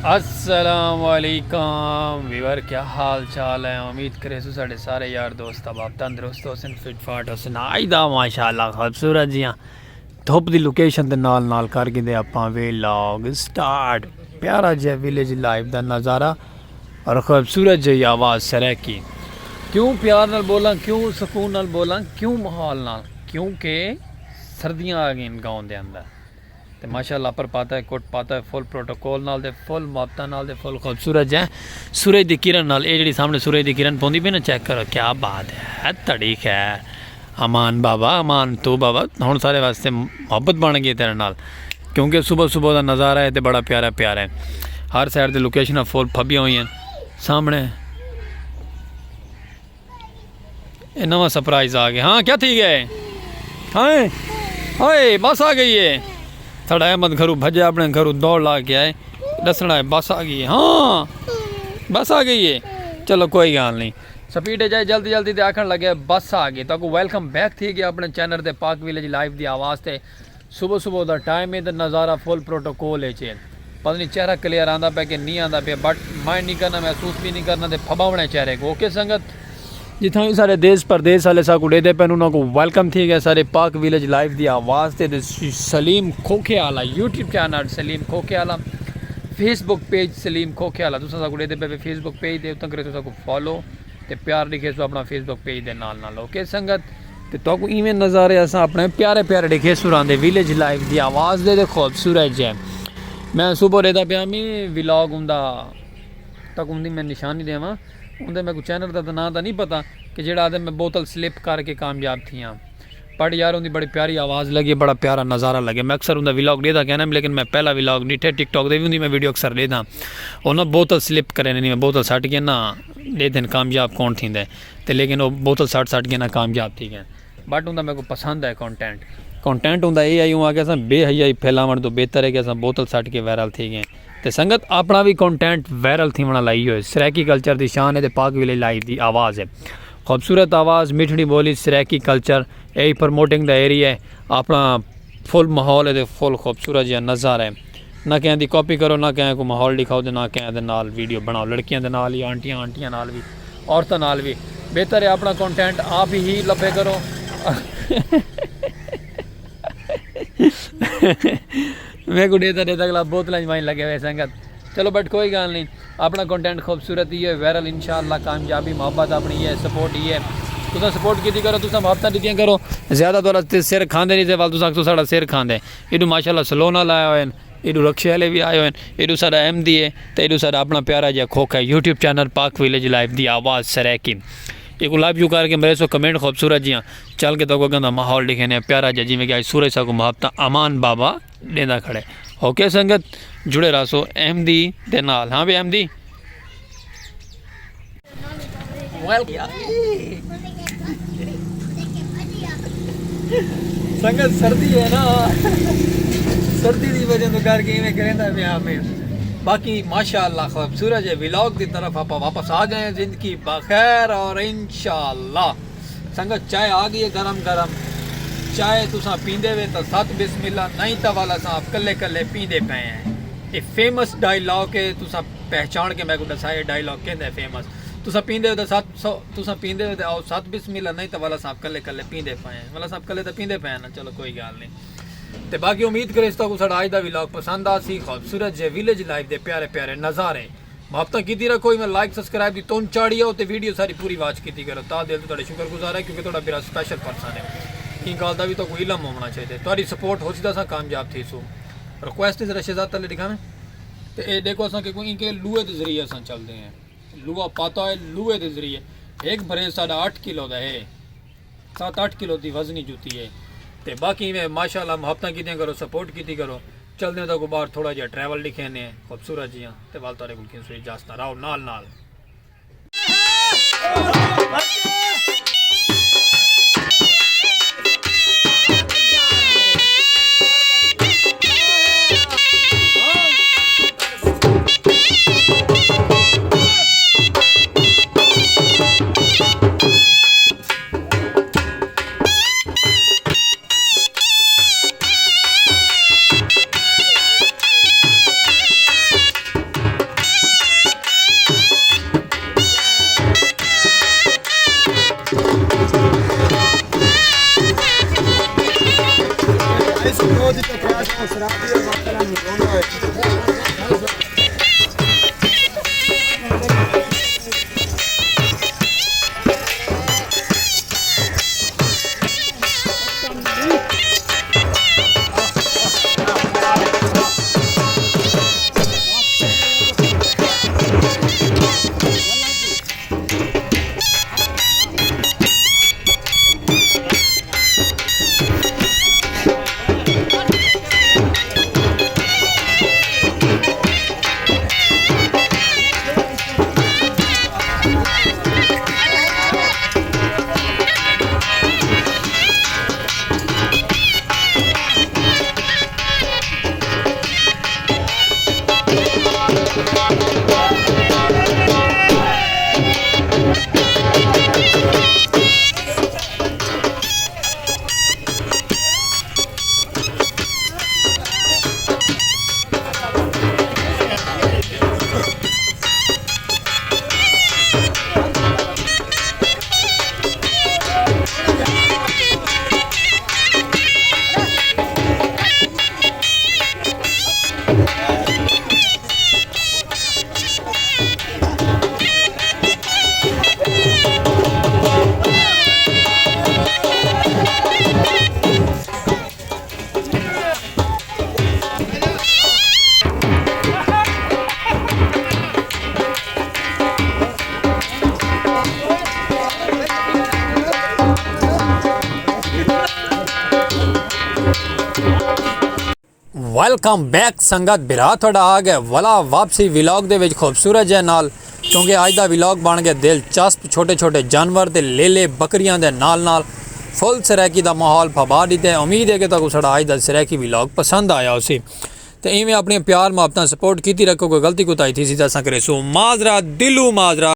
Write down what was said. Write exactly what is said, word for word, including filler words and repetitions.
السلام علیکم ویور، کیا حال چال ہے؟ امید کرے سو ساڈے سارے یار دوست احباب تندرست ہوسن، فٹ فاٹ ہوسن۔ آج دا ماشاءاللہ خوبصورت جیاں دھپ دی لوکیشن دے نال نال کر گھندے آپاں ویلاگ سٹارٹ۔ پیارا جے ویلیج لائف دا نظارہ اور خوبصورت جے آواز سرائیکی۔ کیوں پیار نال بولاں، کیوں سکون نال بولاں، کیوں ماحول نال؟ کیونکہ سردیاں آ گئین گاؤں دے اندر۔ تے ماشاءاللہ اپر پاتا ہے، کوٹ پاتا ہے، فل پروٹوکول نال تے فل محبتاں نال تے فل خوبصورت جے سورج دی کرن نال۔ اے جڑی سامنے سورج دی کرن پوندی پئی نا، چیک کرو، کیا بات ہے، تڑی خیر۔ امان بابا، امان تو بابا، ہن سارے واسطے محبت بن گئی تیرے نال، کیونکہ صبح صبح دا نظارہ ہے تے بڑا پیارا پیارا ہے۔ ہر سائیڈ تے لوکیشناں فل پھبیاں ہوئی ہیں سامنے۔ اے نواں سرپرائز آ گیا۔ ہاں، کیا تھی گیا ہے؟ ہائے، ہائے، بس آ گئی ہے۔ ساڈا احمد گھروں بھجیا، اپنے گھروں دوڑ لا کے آئے، ڈسنا ہے بس آ گئی ہے۔ ہاں، بس آ گئی ہے۔ چلو کوئی گال نہیں، سپیڈ ہے جائے، جلدی جلدی تے آکھن لگے بس آ گئی۔ تاکو ویلکم بیک تھی گیا اپنے چینل تے، پاک ویلیج لائف دی آواز تے۔ صبح صبح دا ٹائم ہے تے نظارہ فل پروٹوکول اچ ہے۔ پتہ نہیں چہرہ کلیئر آندا پیا کہ نہیں آندا پیا، بٹ مائنڈ نہیں کرنا، محسوس بھی نہیں کرنا تے پھباونے چہرے کو۔ اوکے سنگت، جتھاں وی سارے دیس پردیس والے ساکو ڈیدے پن، انہاں کو ویلکم تھی گیا سارے پاک ویلیج لائف دی آواز تے۔ تے س-، سلیم کھوکھے والا یوٹیوب چینل، سلیم کھوکھے والا فیس بک پیج، سلیم کھوکھے والا تساں ساکو ڈیدے پے فیس بک پیج تے، اتاں کرے تو ساکو فالو تے پیار ڈکھے سو اپنا فیس بک پیج دے نال نال۔ اوکے سنگت، تے تہاکوں ایویں نظارے اساں اپنے پیارے پیارے ڈکھے سراں دے ویلیج لائف دی آواز دے، تے خوبصورت جے۔ میں صبح ریدا پیا می ولاگ ہوندا، تاکوں ہوندی میں نشانی دیواں، ہوندے میکوں چینل دا تاں ناں تاں نہیں پتہ کہ جیڑھا آدھے میں بوتل سلپ کر کے کامیاب تھیاں۔ بٹ یار، اوندی بڑی پیاری آواز لگی، بڑا پیارا نظارہ لگے۔ میں اکثر اوندا ولاگ ݙیہدا کائناں، لیکن میں پہلا ولاگ ݙٹھے ٹک ٹاک دے وی، اوندی میں ویڈیو اکثر ݙیہدا۔ او نہ بوتل سلپ کرے نے، میں بوتل سٹ کے نہ ݙیہدن کامیاب کون تھیندا ہے۔ تے لیکن او بوتل سٹ سٹ کے نہ کامیاب تھی ڳئے۔ بٹ اوندا میکوں پسند ہے کنٹینٹ۔ کنٹینٹ اوندا اے ہے، اوں آکھیا اساں بے حیائی پھیلاوݨ توں بہتر ہے کہ اساں بوتل سٹ کے وائرل تھی ڳئے۔ تے سنگت، اپنا وی کنٹینٹ وائرل تھیوݨ والا ایہو ہے۔ سرائیکی کلچر دی شان ہے تے پاک ویلیج لائف دی آواز ہے۔ خوبصورت آواز، میٹھڑی ٻولی، سرائیکی کلچر، اے پروموٹنگ دا ایریا ہے۔ اپنا فل ماحول ہے تے فل خوبصورت جیہا نظارہ ہے۔ نہ کہیں دی کاپی کرو، نہ کہیں کوں ماحول ݙکھاؤ تے نہ کہیں دے نال ویڈیو بݨاؤ۔ لڑکیاں دے نال یا آنٹیاں، آنٹیاں نال وی، عورتاں نال وی۔ بہتر ہے اپنا کنٹینٹ آپ ہی لبھے کرو۔ میکوں ݙیہدا ݙیہدا اڳلا بوتلاں اچ وائن لڳے ہوئے سنگت۔ چلو بٹ کوئی ڳالھ نہیں، اپنا کنٹینٹ خوبصورت ہی ہے، وائرل انشاءاللہ، کامیابی محبت اپنی ہے، سپورٹ ہی ہے۔ تساں سپورٹ کیتی کرو، تساں محبتاں ݙتیاں کرو۔ زیادہ تہاݙا تے سر کھاندے نہیں تے ول تساں توں ساݙا سر کھاندے۔ ایݙو ماشاءاللہ سلون والے آئے ہوئے ہن، ایݙو رکشے والے وی آئے ہوئے ہن، ایݙو ساݙا احمدی ہے تے ایݙو ساݙا اپنا پیارا جیہا کھوکھا ہے۔ یوٹیوب چینل پاک ویلیج لائف دی آواز سرائیکی۔ ایکوں لو یو کر کے مرے سو کمنٹ خوبصورت جیاں۔ چل کے تہاکوں اڳاں دا ماحول ݙکھیندے ہیں پیارا جیہا، جیویں کہ اڄ سورج ساکوں محبتاں امان بابا ݙیندا کھڑے۔ اوکے سنگت، جڑے رہسو احمدی دے نال۔ ہاں بے احمدی۔ سنگت سردی ہے نا، سردی دی وجہ توں کر کے ایویں کریندا پیا میں۔ باقی ماشاءاللہ خوبصورت جے ولاگ دی طرف آپاں واپس آ ڳئے ہیں۔ زندگی بخیر اور انشاءاللہ سنگت، چائے آ ڳئی ہے گرم گرم۔ چائے تساں پیندے وے تاں ست بسم اللہ، نہیں تاں ول اساں آپ کلے کلے پیندے پئے ہیں۔ اے فیمس ڈائیلاگ ہے، تساں پہچان کے میکوں ݙسائے ڈائیلاگ کیندا ہے فیمس۔ تساں پیندے ہو تاں ست سو، تساں پیندے ہو تاں آؤ ست بسم اللہ، نہیں تاں ول اساں آپ کلے کلے پیندے پئے ہیں۔ ول اساں آپ کلے تاں پیندے پئے ہیں نا، چلو کوئی ڳالھ نہیں۔ تے باقی امید کرے اس تہاکوں ساݙا اڄ دا ولاگ پسند آسی، خوبصورت جے ویلیج لائف دے پیارے پیارے نظارے۔ محبتاں کیتی رکھو، ایویں لائک سبسکرائب دی تن چاڑھی آؤ تے ویڈیو ساری پوری واچ کیتی کرو۔ تہاݙے دل توں تہاݙا شکر گزار ہے کیونکہ تہاݙا میرا سپیشل پرسن ہے۔ ایں ڳالھ دا وی تہاکوں علم ہووݨا چاہیدے۔ تہاݙی سپورٹ ہوسی تاں اساں کامیاب تھیسوں۔ ریکویسٹ ہے ذرا شہزاد تلے ݙکھاویں۔ تے اے ݙیکھو اساں کہ کوئی ایں کے لوہے دے ذریعے اساں چلدے ہیں۔ لوہا پاتا ہوئے لوہے دے ذریعے۔ ہک بھریج ساݙا اٹھ کلو دا ہے۔ ست اٹھ کلو دی وزنی جتی ہے۔ تے باقی ایویں ماشاءاللہ محبتاں کیتیاں کرو، سپورٹ کیتی کرو۔ چلدے ہیں تہاکوں ٻاہر تھوڑا جیہا ٹریول ݙکھیندے ہیں، خوبصورت جیہاں۔ تے ول تہاݙے کول گھنسوں اجازتاں، رہو نال نال۔ ویلکم بیک سنگت، بھرا تھوڑا آ گئے ولا واپسی ولاگ دے وچ خوبصورت جے نال، کیونکہ آج دا ولاگ بن گئے دلچسپ، چھوٹے چھوٹے جانور تے لیلے بکریاں دے نال نال فل سرائیکی دا ماحول پھبا دیتے ہیں۔ امید ہے کہ تاکو سڑا آج دا سرائیکی ولاگ پسند آیا ہو سی۔ تے ایویں اپنی پیار محبتاں سپورٹ کیتی رکھو، کوئی غلطی کوتاہی تھی سی تے اساں کرے سو معذرت، دلو معذرت۔